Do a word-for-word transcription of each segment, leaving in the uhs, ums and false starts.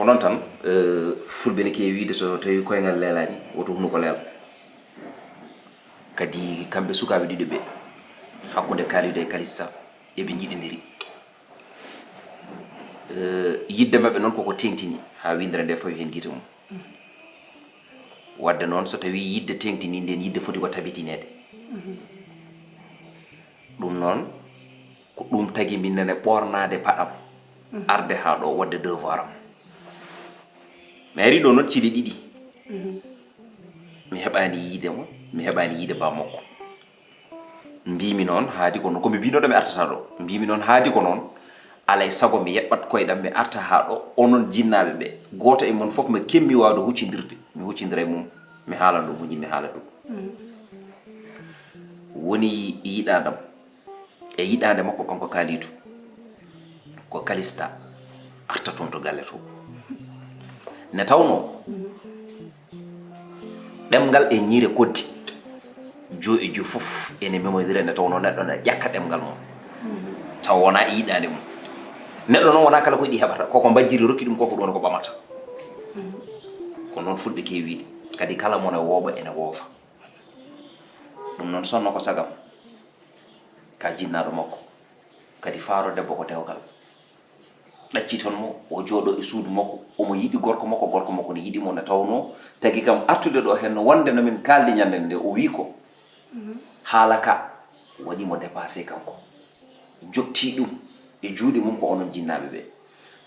Noon tan, eh, fulɓe ne keewi wiide, so tawi koyngal leelaani, woto hunuko leel. Kadi kamɓe sukaaɓe ɗiɗo ɓe, hakkunde Kalidou e Kalista, eɓe njiɗindiri. Eh, yidde maɓɓe noon koko teeŋtini haa winndere nde fawi heen gite mum. Wadde noon, so tawi yidde teeŋtini, nden yidde foti ko tabitineede. Ɗum noon, ko ɗum tagi min nene ɓoornaade paɗam, arde haa ɗo waɗde devoir am. Mi ari ɗo noon cili ɗiɗi. Mi heɓaani yiide mo, mi heɓaani yiide bammakko. Mbiimi noon, haadi ko noon, ko mi mbiinoo ɗo mi artata ɗo. Mbiimi noon, haadi ko noon, alaa e sago mi yeɓɓat koyɗam, mi arta haa ɗo, onon jinnaaɓe ɓe. Gooto e mon fof mi kemmi waawde huccindirde, mi huccindira e mum, mi haalan ɗum ko njiɗmi haalde ɗum. Woni yiɗaandam e yiɗaande makko kanko Kalidou, ko Kalista arta toon to galle to. Ne tawnoo, ɗemngal e ñiire koddi, jo e jo fof ene memondira, nde tawnoo neɗɗo ne ƴakka ɗemngal mum, tawa wonaa e yiɗaande mum. Neɗɗo noon wonaa kala ko yiɗi heɓata, koko mbajjiri rokki ɗum, koko ɗum woni ko ɓamata. Ko noon fulɓe keewi wiide. Kadi kala mo ne wooɓa ene woofa. Ɗum noon, sonno ko sagam, ka jinnaaɗo makko, kadi faaro debbo ko dewgal. Ɗacciton mo, o jooɗo e suudu makko, omo yiɗi gorko makko, gorko makko ne yiɗi mo, nde tawnoo tagi kam artude ɗo heen, wonde no min kaaldi ñande nde, o wii ko haala ka waɗi mo dépassé kanko. Joktii ɗum e juuɗe mum ko onon jinnaaɓe ɓe.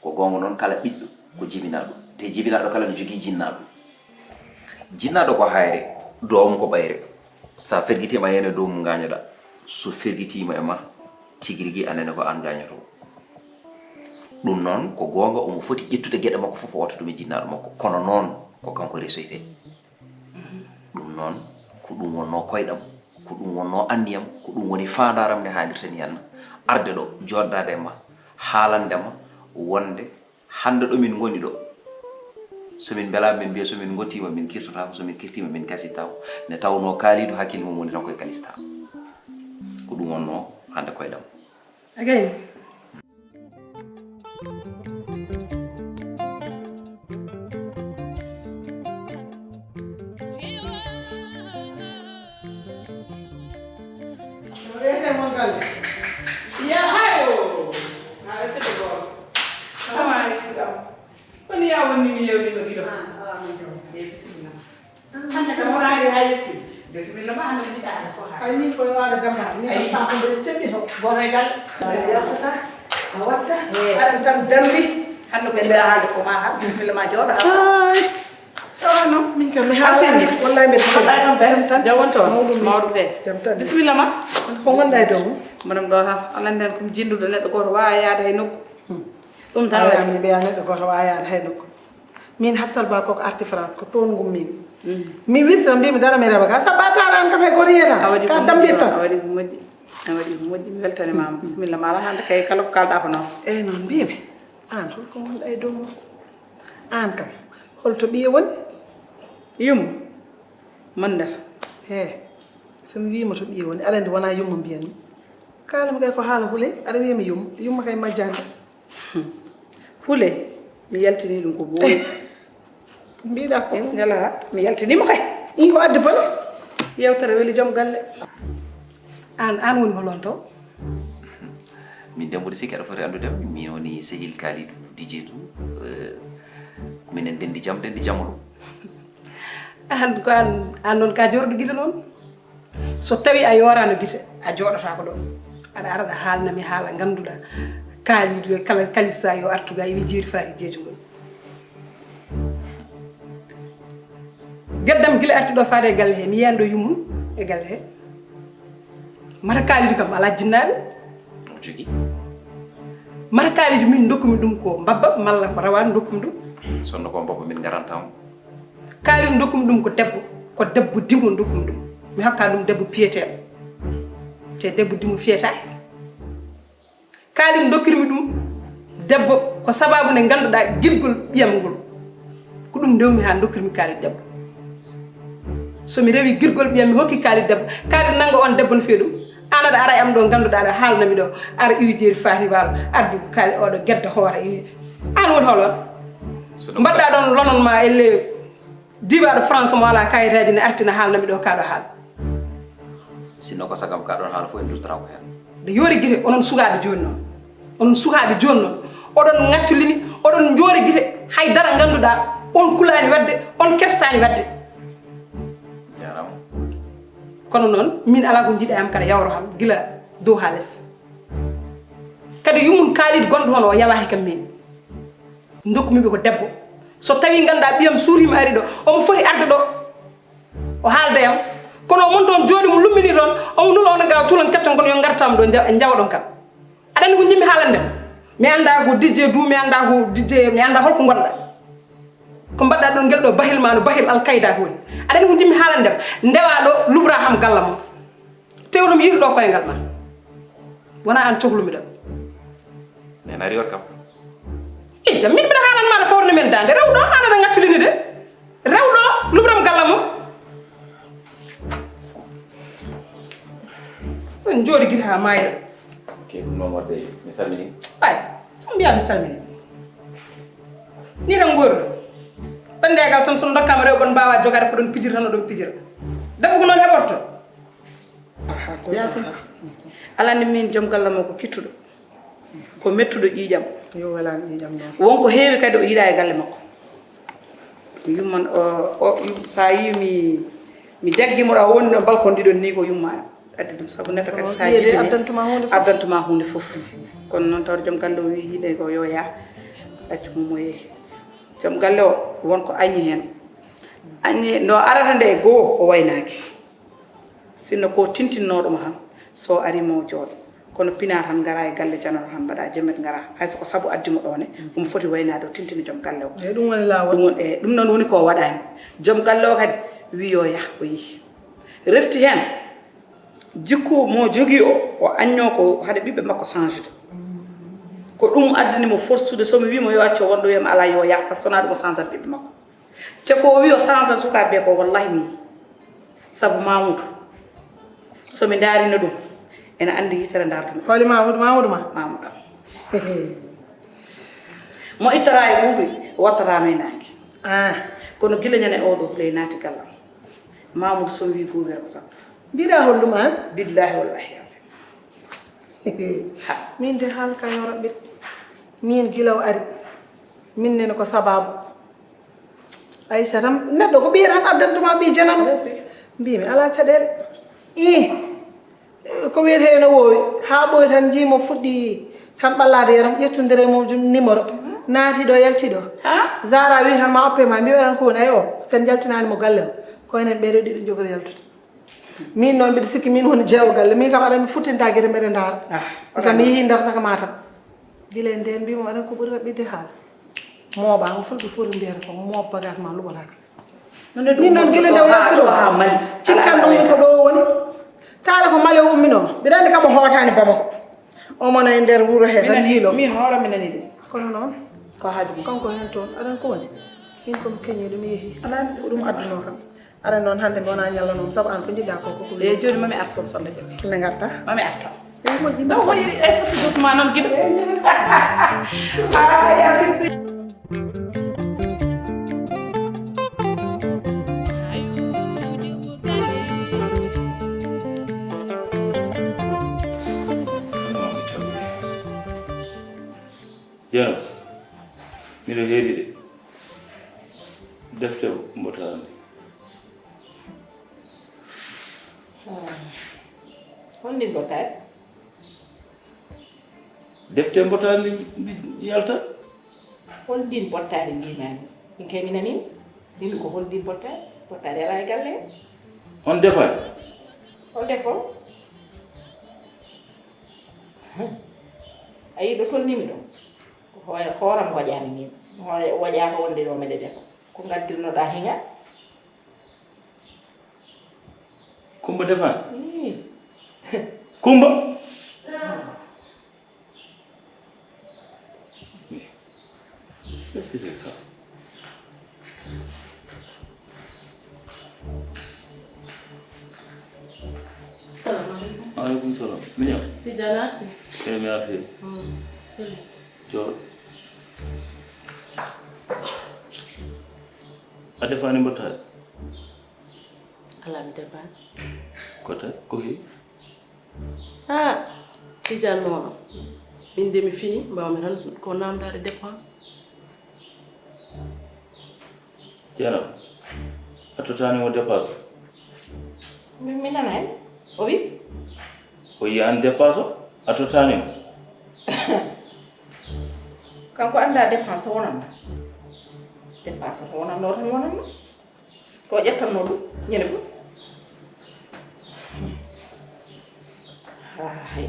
Ko goonga noon, kala ɓiɗɗo ko jibinaaɗo, te jibinaaɗo kala ne jogii jinnaaɗo. Jinnaaɗo ko hayre, doom ko ɓayre. So a fergitiima e ene dow mum ngaañoɗaa, so fergitiima e ma, tigi rigi a nene ko aan ngaañotoo. Ɗum noon, ko goonga, omo foti ƴettude geɗe makko fof, o watta ɗum e jinnaaɗo makko. Kono noon, ko kanko resoytee. Ɗum noon, ko ɗum wonnoo koyɗam, ko ɗum wonnoo anndiyam, ko ɗum woni faandaaram nde haalirten heen. Arde ɗo, jooɗdaade e ma, haalande ma, wonde hannde ɗo min ngoni ɗo, so min mbelaama, min mbiya, so min ngottiima, min kirtotaako, so min kirtiima, min kasittaako. Nde tawnoo Kalidou hakkille mum woni tan koye Kalista. Ko ɗum wonnoo hannde koyɗam. Again. Ya, hayo. Hayo, tete bor. Sama, ya, kuni ya woni mi yewni no gido. Ah, ala mi jaw. Eh, bisimilla. Hannde kam wona ari haa yetti. Bisimilla ma, hannde mi yiɗaa hannde fof haa. Ay, min koye waalo Damba, min kam Ay. Sakumbere tebbi to. Boregal. A yaltata, a watta, Eh. Aɗa tan dambi. Hannde ko jiɗɗaa haalde fof ma haa. Bisimilla ma, jooɗo haa. Ay. Sawano. Min kam mi Asini. Haalani. Wallahi mbeɗa Mbaɗɗaa tan pen. Jam tan. Jam won toon. Mawɗum ni. Mawɗum pen. Jam tan. Bisimilla ma. Ko ngonɗaa e dow mum? Mboɗon ɗo tan. Aɗa anndi tan ko mi jinnduɗo neɗɗo gooto waawaa yahde hay nokku. Hmm. Ɗum tan Awa waɗi. Amni ɓeya neɗɗo gooto waawaa yahde hay nokku. Min Hafsat Ba koko arti France, ko toon ngummiimi. Mm. Mi wirti tan, mbiimi dara mi rewa ga, sa ɓataani aan kam hay gooto yiyata. A waɗi Ka ko dambi moƴƴi, tan. A waɗi ko moƴƴi. A waɗi ko moƴƴi, mi weltaniima ma. Bisimilla ma, alaa hannde kay kala ko kaalɗaa ko noon. Eey, noon mbiimi. Aan, holko ngonɗaa e dow mum? Aan kam, holto ɓiye woni? Yumma, mandata. He, so mi wiima to ɓiye woni, aɗa anndi wonaa yumma mbiyanmi. Kaalam kay ko haala huley, aɗa wiyami yumma. Yumma kay majjaani. Huley, mi yaltinii ɗum ko booɗi. Mbiɗa ko. Eyi, Njala, mi yaltiniima kay. Ii, ko addi bone? Yewtere weli joom galle. Aan, aan woni hol on to? Min de mboɗo sikki aɗa foti anndude am. Mi woni sehil Kalidou, D J Dou. Eh, minen ndenndi jam, ndenndi jamanu. Aan ko aan, aan noon ka joorɗo gite noon? So tawi a yooraano gite, a jooɗotaako ɗo. Aɗa ara aɗa haalna mi haala ngannduɗaa. Kalidou e kala Kalista yo artu ga, iwi jeeri faari jeejo ngol. Geddam gila arti ɗo faade e galle he, mi yiyaani ɗo yummum e galle he. Mata Kalidou kam alaa jinnaaɓe. O jogii. Mata Kalidou min ndokkumi ɗum ko mbabba malla ko rawaani ndokkumi ɗum. Sonno ko mbabba min ngaranta mo. Kalidou ndokkumi ɗum ko debbo, ko debbo dimo ndokkumi ɗum. Mi hokka ɗum debbo piyeteeɗo. Te debbo dimo fiyetaake. Kalidou ndokkirmi ɗum debbo ko sababu nde ngannduɗaa girgol ɓiyam ngol. Ko ɗum ndewmi haa ndokkirmi Kalidou debbo. So mi rewi girgol ɓiyam, mi hokki Kalidou debbo. Kalidou nannga on debbo no feewi ɗum. Aan aɗa ara e am ɗo ngannduɗaa aɗa haalna mi ɗo. Ara iwi jeeri faati waalo, addu Kalidou oɗo gedda hoore. Aan woni hol on? Mbaɗɗa ɗon lonon ma elle diiwaaɗo France mo alaa kayitaaji ne artina haalna mi ɗo kaaɗo haala. Sinno ko sagam ka ɗon haala fof en durtata ko heen. Nde yoori gite onon sukaaɓe jooni noon. Onon sukaaɓe jooni noon. Oɗon ŋattulini, oɗon njoori gite hay dara ngannduɗaa on kulaani waɗde, on kersaani waɗde. Jarama. Kono noon min alaa ko jiiɗa am kadi yawro am gila dow haa les. Kadi yummum kaalis gonɗo hono o yawaaki kam min. Ndokkumi ɓe ko debbo. So tawi ngannduɗaa ɓiyam suuriima ari ɗo, omo foti arde ɗo. O haalda yam. Kono o mon toon jooɗi mo lummini toon, omo nula on gaaw tulan keccon kono yo ngartam ɗo nja- njawaɗon kam. Aɗa anndi ko njimmi haalande ma? Mi anndaa ko dijje du, mi anndaa ko dijje, mi anndaa holko ngonɗa. Ko mbaɗɗa ɗon ngel ɗo bahil ma no bahil alkayda ko woni. Aɗa anndi ko njimmi haalande ma? Ndewa ɗo lubra ham galla mo. Tewto mi yiitu ɗo koyngal ma. Wona an cohlumi ɗo. Nena riwat kam. Ijja, min mbiɗa haalan ma ɗo fawrde men daande. Rewɗo, an aɗa ngattulini de. Rewɗo, lubram galla mo. Ɗon jooɗi gila haa maayre. Ok, ɗum noon waɗde mi salmini. Ay, mbiya mi salmini. Ni tan ngori ɗo. Ɓanndeegal tan so ndokkaama rewɓe on mbaawa jogaade ko ɗon pijir tan oɗon pijira. Debbo ko noon heɓorto. Aha, ko Yaasin. Aha. Alaa nde min joom galle makko kittuɗo. Ko mettuɗo ƴiiƴam. Yo welan ƴiiƴam noon. Won ko heewi kadi o yiɗa e galle makko. Yumman o, o yum- sa yi mi mi jaggi mo ɗa woni ɗo balkon ɗiɗon ni ko yumma addi ɗum sabu neɗɗo kadi sa jiɗini addantuma hunde fof. Addantuma hunde fof. Kono noon tawde joom galle o wi yiɗe ko yo yaa accu mum o yeehi. Joom galle o won ko añi heen. Añi no arata nde goo o waynaaki. Sinno ko tintinnooɗo mo tan, so ari mo jooɗo. Kono pina tan ngara e galle janano tan mbaɗa jemet ngara. Hay so ko sabu addi mo ɗo ne, omo foti waynaade o tintina joom galle o. Eyi, ɗum woni laawol. Ɗum woni, eyi, ɗum noon woni ko waɗaani. Joom galle o kadi wi yo yah o yehi. Refti heen jikku mo jogii o, o aññoo ko hade ɓiɓɓe makko change de. Ko ɗum addani mo forsude so mi wii mo yo accu wonɗo wiyam alaa yo yah par ce que wonaa ɗum o change ɓiɓɓe makko. Te ko o wi o sansa sukaaɓe ɓe ko wallahi mi sabu Mamoudou. So mi ndaarino ɗum ene anndi yitere ndaartumi. Holi Mamoudou, Mamoudou ma? Mamoudou am. Mo ittata e ɓuuɓri wattatano e naange. Ah. Kono gila ñande oɗo ley naati gallam. Mamoudou so wi buubere ko sappo. Mbiɗa hol ɗum an? Billahi wallahi yasin. Min de haalka yo rabbit. Min gila o ari. Min nene ko sababu. Aysata, neɗɗo ko ɓiye tan addantuma ɓiye janano. Mbimi ala caɗele. Ih, ko wiyete ene wowi ha ɓoyi tan jiimo fuɗɗi tan ɓallade yaram, ƴettodire mum numéro, naati ɗo yalti ɗo. Zara wi tan ma oppe ma mbiɓe tan ko woni ay o sen jaltinani mo galle o. Ko enen ɓeɗo ɗiɗo jogori yaltude. Min noon mbiɗa sikki min woni jeewo galle min kam aɗa mi futtinta gite mbeɗa ndaara. Kam mi yeehi ndar saka matam. Gila e nden mbimo aɗan ko ɓuri raɓɓiɗde haala. Mooɓa ko fulɓe foti mbiyata ko mooɓ bagage ma luɓata kam. Min noon gila nde o yaltiro cikkan ɗum ko ɗo woni. Taala ko male o ummino mbiɗa andi kam o hootani bamako. Omona e nder wuro he tan yiilo. Min hoore mi nani ɗum. Kono noon ko haaju kanko hen toon aɗan ko woni. Min komi keñi ɗum yeehi ko ɗum adduno kam. Aɗa noon hannde mi wona ñalla noon sabu an ko jiɗɗa ko koko. E jooni mami arta soɓ sonde jaɓi. Ne ngarta. Mami arta. Eyi moƴƴi. Taw ko yiri ay foti dusma noon giɗo. Ah ya sisi. Jeeno, miɗo heedi de. Defte mbotaande. Hol ndin bottaari? Defte mbotaari mbi yalta. Hol ndin bottaari mbimaami? Min kay mi nanii. Min ko hol ndin bottaari? Bottaari alaa e galle. On defaani? Hol defo? A yii ɗo tolnimi ɗo? Ko hooram waƴaani min. Waƴaaka wonde ɗo meɗe defa. Ko ngaddirnoɗaa hiña? Kumba defani? Kumba? Qu'est-ce que c'est que ça? Salamu aleykum. Aleykum salam. Miñam. Tijjanaati. Eyi mi arti. Jooɗo. A defaani mbottaari? Alaa, mi defaani. Ko tawi? Ko heewi? Ah, Tijaan Moono. Min de mi fini, mbaawmi tan ko naamndaade dépense. Jeeno, a tottaani mo dépense? Mi, mi nanaani. O wi? O yi aan dépense o, a tottaani mo? Kanko anndaa dépense to wonannoo. Dépense o to wonannoo tan wonannoo. To ƴettannoo ɗum, ñande fof. Haa, hay.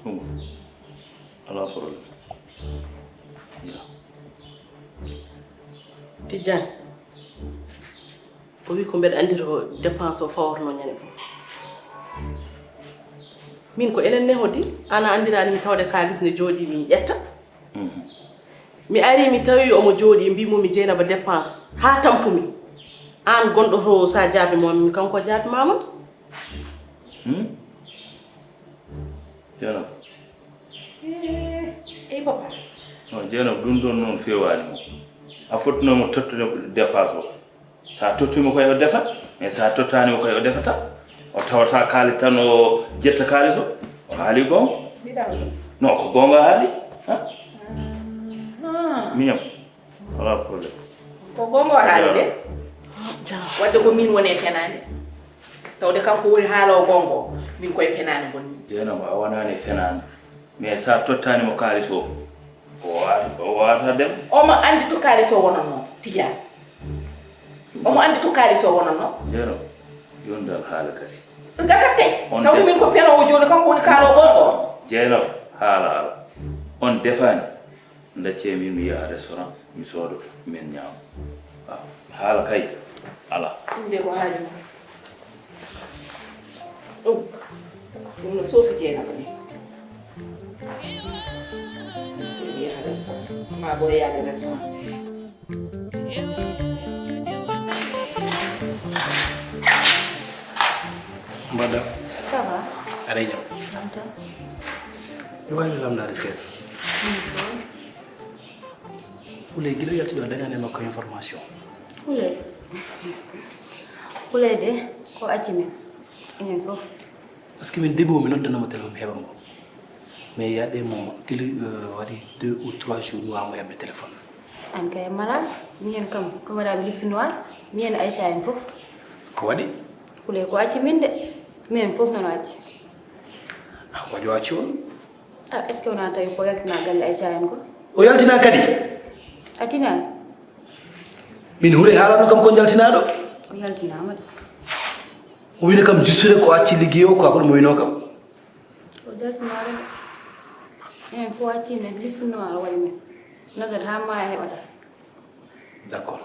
Omo, alaa problème. Ya. Tijaan. O wi ko mbeɗa anndi to dépense o faworno ñande fof. Min ko enen nehodi, aan a anndiraani mi tawde kaalis ne jooɗii mi ƴetta. Mhm. Mi ari mi tawi omo jooɗii, mbimo mi Jeynaba dépense haa tampumi. Aan gonɗo to sa jaabi mo, mi kanko jaabi mama. Hmm? Jeynaba. Eh, ey papa. Non, Jeynaba, ɗum ɗon noon fewaani mo. A fotnoo mo tottude dépense o. Sa tottimo koye o defa, mais sa tottani mo koye o defata. O tawata kaalis tan o ƴetta kaalis o. O haali goonga. Mbiɗa. Non, ko goonga haali. Ha? Ah. Miñam. Wala problème. Ko goonga o haali de. Wadde ko min woni e fenaande. Tawde kanko woni haala o goonga o. Min koye fenaande ngonmi. Jeynaba, a wonaani e fenaande. Mais sa tottani mo kaalis o, o waata, o waata dem. Omo anndi to kaalis o wonannoo, Tijaan. Omo anndi to kaalis o wonannoo. Jeeno, jooni dal haala kasi. Gasat kay. On tawde de- min ko penoowo jooni, kanko woni kaaloowo goonga o. Jeeno, haala ala. On defaani. Ndaccee min mi yaha restaurant, mi soodo, min ñaama. Ah, haala kay, ala. Ɗum de ko haaju ma. Ɗum, ɗum no soofi Jeynaba ni. Min mi yaha restaurant, maa bo yaade restaurant. Mbaɗa. Ça va? Aɗa e jam? Jam tan. Mi waawi lamndaade seeɗa. Huley, gila yalti ɗo, a dañaani e makko information? Huley? Huley de, ko acci min, enen fof. Parce que min début o, mi noddanoo mo téléphone, mi heɓa mo. Mais yaade mo, gila, euh, waɗi deux ou trois jours, mi waawaa mo heɓde téléphone. Aan kay mala, minen kam, ko mbaɗa mi liste noire, minen Aïcha en fof. Ko waɗi? Huley ko acci min de, minen fof noon o acci. Ah, ko waɗi o acci on? Ah, est-ce que wonaa tawi ko yaltinaa galle Aïcha en ko? O yaltinaa kadi? A tinaani? Min Huley haalano kam ko jaltinaaɗo? O yaltinaama de. O wino kam juste ko acci liggey o, ko ko ɗum o wino kam? O jaltinaama de. Enen fof acci men, liste noire o waɗi men. Noddata haa maaya heɓata. D'accord.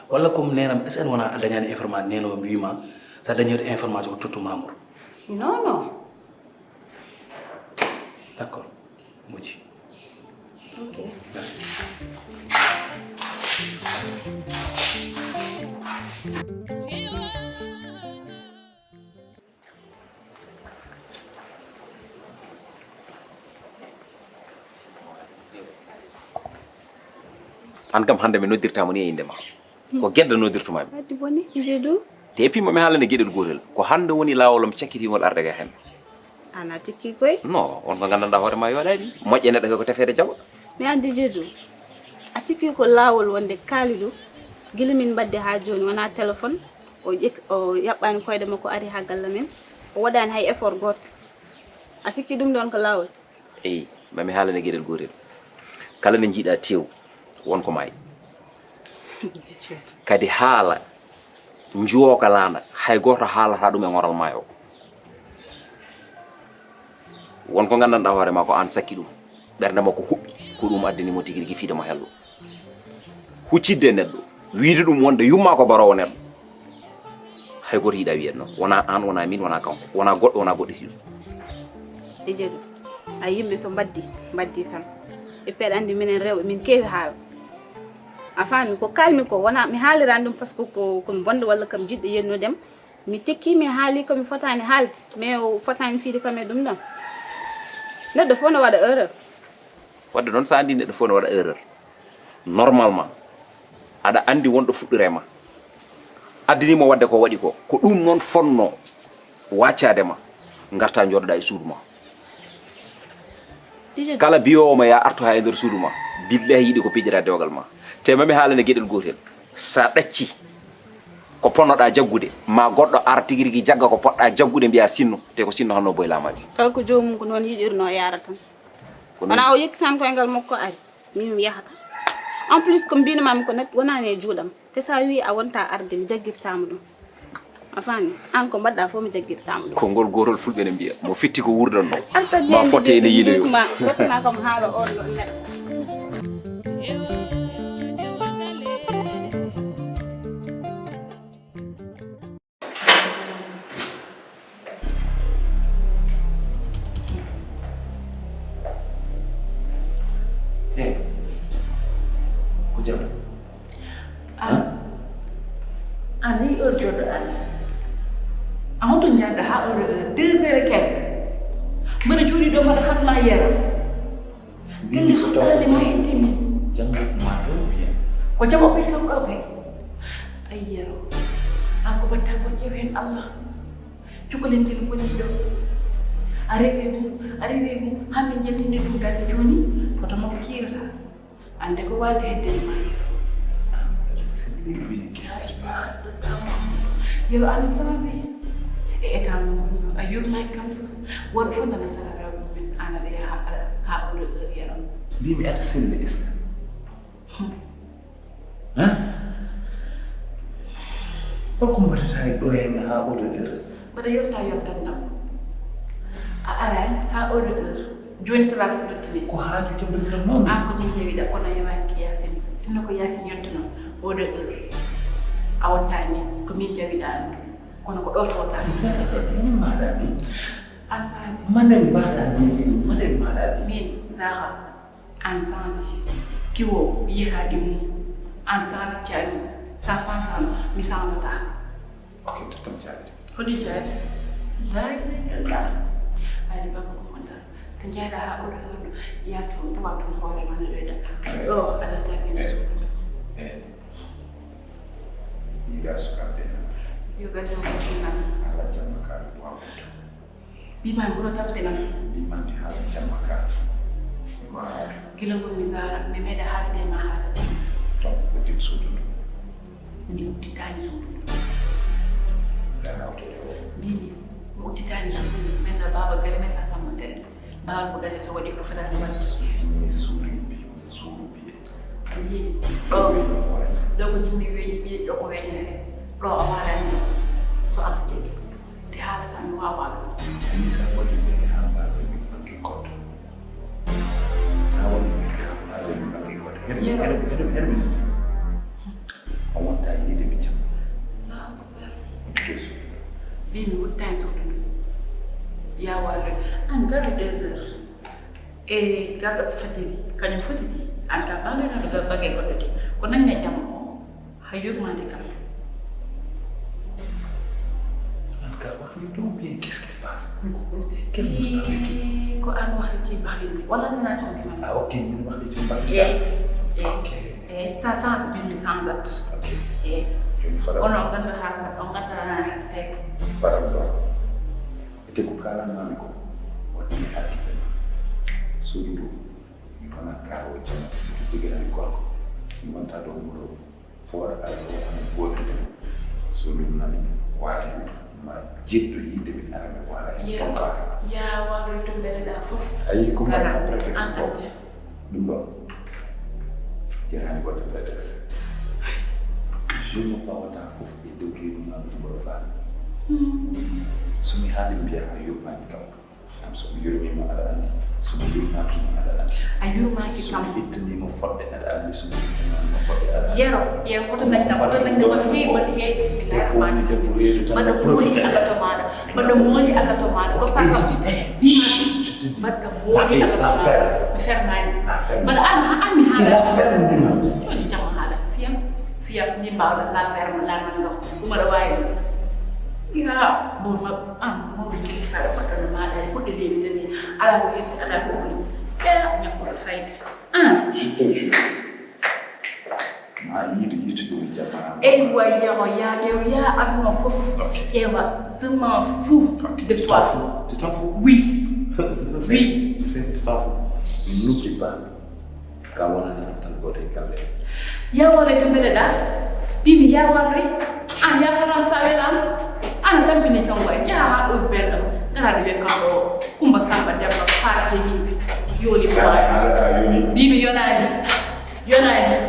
Walla comme neenam, est-ce que en wona a dañaani information, neeno mi wiima, so a dañi information ko tottu Mamour? Non, non. D'accord. Moƴƴi. Ok. Merci. Aan kam hannde mi noddirtaa mo ni e innde ma. Ko Gedda noddirtuma mi. Wadde boni, Jedu. Te et puis, mami haalane geɗel gootel. Ko hannde woni laawol am cakkitiingol arde ga heen. Aan a tikki koy? Non, on ko nganndanɗaa hoore ma yooɗaani. Moƴƴe neɗɗo ko tefeede jaɓa. Mi anndi Jedu. A sikki ko laawol wonde Kalidou, gila min mbaɗde haa jooni, wonaa téléphone, o ƴek-, o yaɓɓaani koyɗe makko, ari haa galle men, o waɗaani hay effort gooto. A sikki ɗum ɗoon ko laawol? Eey, mami haalane geɗel gootel. Kala nde njiiɗaa teew, won ko maayi. Kadi haala njooka laana, hay gooto haalataa ɗum e ŋoral maayo. Won ko nganndanɗaa hoore ma ko aan sakki ɗum. Ɓernde makko huɓɓi, ko ɗum addani mo tigi rigi fiide mo hello. Huccidde e neɗɗo, wiide ɗum wonde yumma ko baroowo neɗɗo. Hay gooto yiɗaa wiyat noon. Wonaa aan, wonaa miin, wonaa kanko. Wonaa goɗɗo, wonaa goɗɗo hiɗo. E jeeɗu. A yimɓe so mbaddi, mbaddi tan. E peɗe anndi minen rewɓe, min keewi haala. A faami ko kaalmi ko, wonaa mi haaliraani ɗum parce que ko, ko mi bonɗo walla kam jiɗɗo yennude am. Mi tekki, mi haali ko mi fotaani haalde, mais o fotaani fiide kam e ɗum ɗon. Neɗɗo fof no waɗa erreur. Wadde noon, so a anndi neɗɗo fof ne waɗa erreur, normalement aɗa anndi wonɗo fuɗɗori e ma, addani mo waɗde ko waɗi ko, ko ɗum noon fotnoo waccaade ma, ngarta njooɗoɗaa e suudu ma. Kala biyoowo ma ya artu haa e nder suudu ma, billahi yiɗi ko pijata dewgal ma. Te mami haalane geɗel gootel, so a ɗacci ko ponnoɗaa jaggude, ma goɗɗo ar tigi rigi jagga ko poɗɗaa jaggude, mbiya sinno, te ko sinno hannoo boy laamaadi. Kala ko joomum ko noon yiɗirnoo yaara tan. Ko noon. Wonaa o yettitan koyngal makko ari, min mi yahata. En plus, ko mbinamami ko net wonani e juuɗam. Te so a wii a wonta arde, mi jaggirtaama ɗum. A faami? Aan ko mbaɗɗaa fof, mi jaggirtaama ɗum. Konngol gootol fulɓe ne mbiya, mo fitti ko wurdannoo. Arta ma fotte ene yiiloyo. Ma, wottana kam haala on ɗon neɗɗo. Hey, ko jam? An, an yi heure joɗɗo an. A honto njarɗa ha oɗo heure, deux heures et quelque? Mbeɗa jooɗi ɗo mbaɗa fatma yero. Galle fuɗɗaade ma hedde min. Janngo ma ɗo bien. Ko jam o ɓeydi kam ɗo kay. Ay yero. An ko mbaɗta kon ƴeew heen Allah. Cukalel ngel woni ɗo. A rewi mum, a rewi mum, haa min njaltini ɗum galle jooni, hoto makko kiirata. Annde ko waawde heddere ma yero. Yero ana changé. E état mo ngonmi o, a yurmaaki kam so. Worɓe fof nana sara rewɓe mum, an aɗa yaha haa oɗo heure yero. Mbimi aɗa selli est-ce que? Hmm. Hein? Holko mbaɗata e ɗo henna haa oɗo heure? Mbaɗa yonta yontan ɗam. A aran haa oɗo heure. Jooni salaatu ɗottine. Ko haaju jabri ɗon noon. An ko min jawiɗa kono yewani ko Yaasin. Sinno ko Yaasin yontuno oɗo heure. A wottani ko min jawiɗa ɗum. Kono ko ɗo tawata. Zara, min mbaɗa ni. An sansi. Mane mbaɗa ni, mane mbaɗa ni. Min, Zara. An sansi. Kiwo, yehaade mum. An sansi caabi. Sa sansano, mi sansata. Ok, tottam caabi. Ko ɗi caabi? La ilaha illallah. Ali baba ko honda. To njeyɗa ha oɗo hondu. Ya to, ɗum wattu hoore ma no ɗoyɗa. Ɗo, Allah tawi mi suudu. Eh. Yiga sukaɓe. Yo gaño ko nan. Allah jamma ka ɗum wawoto. Mbima mboɗo tampinan. Mbimami haala jamma ka. Waaw. Gila ngon mi Zara, mi meeɗa haalde ma haala jamma. Donc ko dim suudu ndu. Mi udditani suudu ndu. Zara o to. Mbimi mi udditani suudu ndu. Min na baba gari men asamma gari. Baba ko galle so waɗi ko fotani waɗ. Mi suudu bi, mi suudu bi. Mbimi ɗo. Ɗo ko jimmi weñi bi, ɗo ko weñi. Ɗo o warani ɗo. So Allah jaɓi. Te haala kam mi wawa ɗum. Ani sa waɗi feere ha mbaɗo min banque code. Sa waɗi feere ha mbaɗo min banque code. Heɗo, heɗo, heɗo, heɗo. A wonta yiide mi jam. Allahu akbar. Jesu. Bi mi wutta e suudu ndu. Ya wallo. An gado deux heures. E garɗo so fajiri, kañum foti di. An ka bano no ga bage goɗɗo de. Ko nanne jam o. Ha yurmande kam. An ka wax ni donc bien qu'est-ce qui se passe? Ko ko quel mustafi ki? Ko an wax ci baxri ni. Wala na ko bi man. Ah ok, min wax ci baxri. Eh, eh. Ok. Eh, ça change bi mi change. Ok. Eh. Joni fara. Ono nganda ha, on nganda na sai. Fara do. Ete ko kalanmaami ko waɗi mi arkiɓe ma. Suudu ndu mi wona kaawo jamma siki jogirani gorko mi wonta dow muro fo waɗa kala ko woni gootde. Suudu ndu nani waali ma jeddo yiide mi ara mi waala heen tonka. Ya waalo to mbeɗa fof. Ayi ko mbaɗa prétexte ko. Ɗum ɗo jarani waɗde prétexte. Je ne pawata fof e dow reedu ma ɗum mboɗo faami. So mi haali mbiya a yurmani kam. Am so mi yurmima aɗa andi, so mi yurmaki ma aɗa andi. A yurmaki kam. So mi ittanima fodde aɗa andi, so mi ittanima fodde aɗa andi. Yero, yero, woto nañna, woto nañna, woto heewi, woto heewi, bismillah rahmani rahim. Mbaɗa mooli Allah to maɗa, mbaɗa mooli Allah to maɗa, ko pakam. Bima, mbaɗa mooli Allah to maɗa. Mi fermani. Mbaɗa an, an mi haala. Joni jamma haala, fiyam, fiyam, ni mbawɗa, la ferme, la nangam, ko mbaɗa wawi ɗum. Ya, bon, ma, an, mawɗo kilifa, mbaɗa no maɗa, fuɗɗo leewi tan, ala ko hirsi, ala ko huli. Eh, ñakkuɗo fayde. Ah. Je te jure. Ma yiɗi yitude mi jamana. Eywa, yaro, ya, ya, ya, aduna fof. Ok. Eywa, je m'en fous Ok. de Tu toi. t'en fous. Tu t'en fous. Oui. Je sais. Oui. Je sais, tu t'en fous. N'oublie pas. Ka wonani am tan gooto e galle. Yawore to mbeɗeɗa. Mbimi ya walloy. An ya faran sa welan. Ana tampini tan waɗi jaha ha ɗo belɗo. Gara ɗo wiya kam ɗo Kumba Samba Demba Faat Deji. Yoni Ara faat. ara ka yoni. Mbimi yonani. Yonani.